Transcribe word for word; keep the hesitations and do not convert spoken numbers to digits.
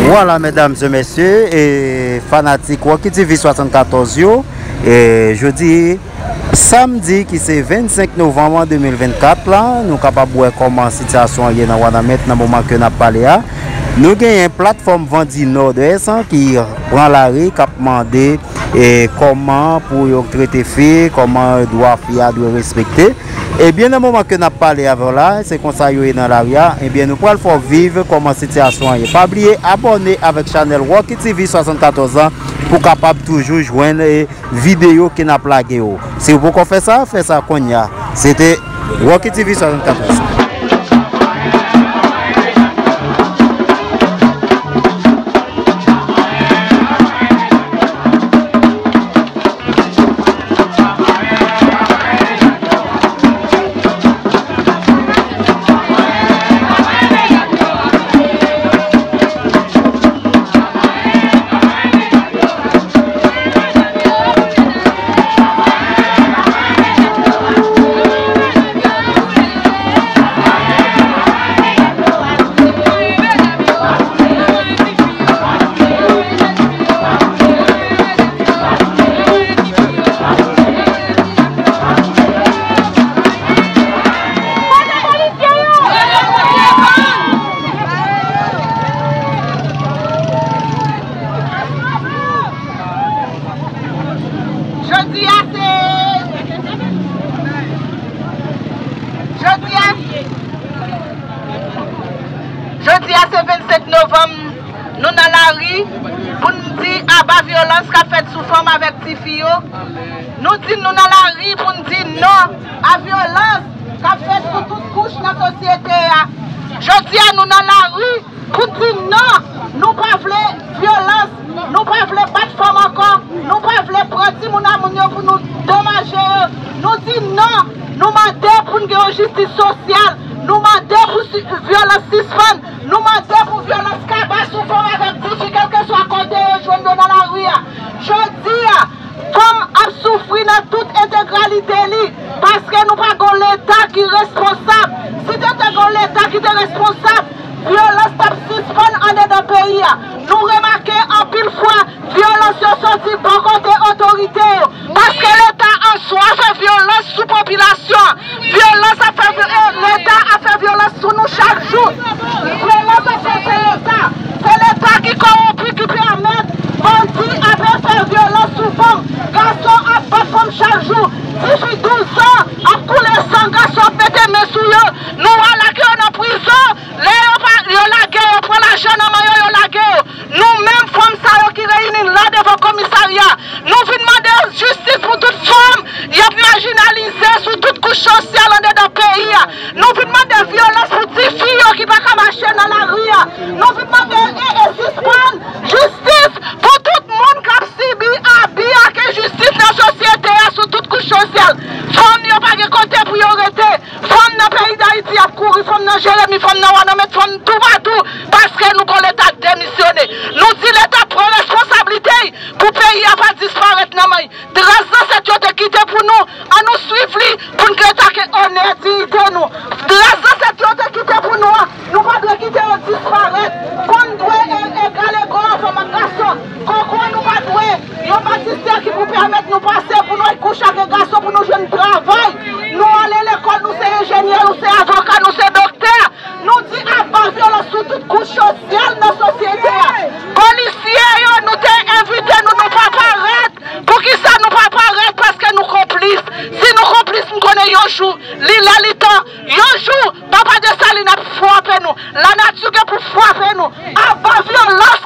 Vwala, medam e mesye, e fanatik Rocky T V swasannkatòz yo, e jodi samdi ki se vennsenk novanm de mil vennkat la, nou kapab wè kòman sitiyasyon an ye nan Wanament nan moman ke n ap pale a. Nou genyen platfòm Vandi Nòdwès an ki pran lari, k ap mande e kòman pou yo trete fi, kòman dwa fi a dwe respekte. Ebyen, nan moman ke n ap pale avè w la, se konsa yo ye nan lari a. Ebyen, nou pral fè w viv kòman sitiyasyon an ye. Pa bliye abòne avèk chanèl Rocky T V swasannkatòz an pou w kapab toujou jwenn, e, videyo ke n ap lage yo. Si w poko fè sa, fè sa kounye a. Se te Rocky T V swasannkatòz. Jodi a se, jodi a, jodi a se vennsenk novanm, nou nan lari pou n di aba vyolans k ap fèt sou fanm avèk tifi yo. Nou di nou nan lari pou n di non a vyolans k ap fèt sou tout kouch nan sosyete a. Jodi a, nou nan lari pou di non, nou pa vle vyolans, nou pa vle bat fanm ankò, nou pa vle pran timoun a moun yo pou nou domaje yo. Nou di non, nou mande pou n gen yon jistis sosyal, nou mande pou si-, vyolans sispann, nou mande pou vyolans kaba sou fanm avèk tifi, kèlkeswa kote yo jwenn yo nan lari a. Jodi a, fanm ap soufri nan tout entegralite li, paske nou pa gon Leta ki responsab. Si te te gon Leta ki te responsab, vyolans t ap sispann andedan peyi a. Nou remake anpil fwa, vyolans yo soti bò kote otorite yo, paske Leta an swa fè vyolans sou popilasyon an. Vyolans ap fè vyo-, Leta ap fè vyolans sou nou chak jou. Vyolans ap fè se Leta. Se Leta ki kowonpi, ki pèmèt bandi ap fè vyolans sou fanm. Gason ap bat fanm chak jou. Tifi douz an ap koule san, gason ap mete men sou yo. Nou wè lage yo nan prizon. Lè yo pa, yo lage yo, pran lajan nan men yo, yo lage yo. Nou menm fanm sa yo ki reyini la devan komisarya, nou vin mande jistis pou tout fanm y ap majinalize sou tout kouch sosyal andedan peyi a. Nou vin mande vyolans pou tifi yo ki pa ka mache nan lari a. Nou vin mande e, e sispann jistis pou tout moun k ap sibi abi ak enjistis nan sosyete a sou tout kouch sosyal. Fanm yo pa gen kote pou yo rete. Fanm nan peyi Dayiti ap kouri, fanm nan Jeremi, fanm nan Wanament, fanm toupatou, paske nou gon Leta demisyone. Nou di Leta pran responsablite l pou peyi a pa disparèt nan men l. Tras zansèt yo te kite pou nou, an nou swiv li pou n retake onè diyite nou. Tras zansèt yo te kite pou nou an, nou pa dwe kite yo disparèt. Fanm dwe e-, egal ego a fanm ak gason. Koko nou pa dwe yon batistè ki pou pèmèt nou pase pou nou al kouche ak gason pou nou jwenn travay. Nou ale lekòl, nou se enjenyè, nou se avoka, nou se doktè. Nou di aba vyolans sou tout kouch sosyal nan sosyete a. Polisye yo, nou te envite nou, nou pa parèt. Poukisa nou pa parèt? Paske nou konplis. Si nou konplis, m konnen yon jou, li lè li tan, yon jou, Papa Desalin ap frape nou. Lanati gen pou frape nou. Aba vyolans